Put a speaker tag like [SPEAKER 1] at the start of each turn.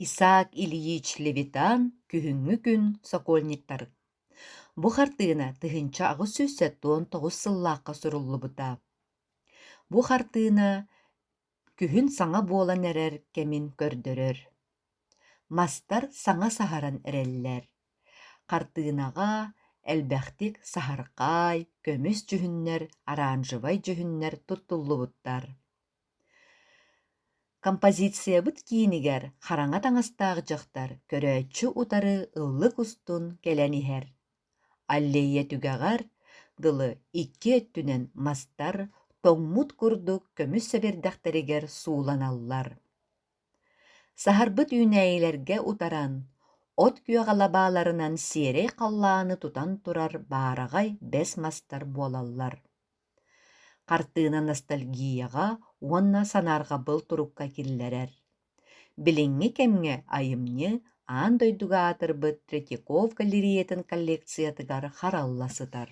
[SPEAKER 1] Исаак Ильич Левитан «Күһүҥҥү күн Сокольниктар» Бу хартыына 1879 сыллаахха суруллубута. Бу хартыына күһүн саҥа буолан эрэр кэмин көрдөрөр. Мастар саҥа саһаран эрэллэр. Хартыынаҕа элбэхтик саһархай, көмүс дьүһүннэр, оранжевай дьүһүннэр туттуллубуттар. Композициябыт киинигэр хараҥа таҥастаах дьахтар көрөөччү утары ыллык устун кэлэн иһэр. Аллея түгэҕэр дылы икки өттүнэн мастар тоҥмут курдук көмүс сэбирдэхтэригэр сууланаллар. Саһарбыт үүнээйилэргэ утаран, от күөҕэ лабааларынан сиэрэй халлааны тутан турар баараҕай бэс мастар буолаллар. Хартыына ностальгияҕа уонна санаарҕабыл турукка киллэрэр. Билиҥҥи кэмҥэ айымньы аан дойдуга аатырбыт Третьяков галереятын коллекциятыгар харалла сытар.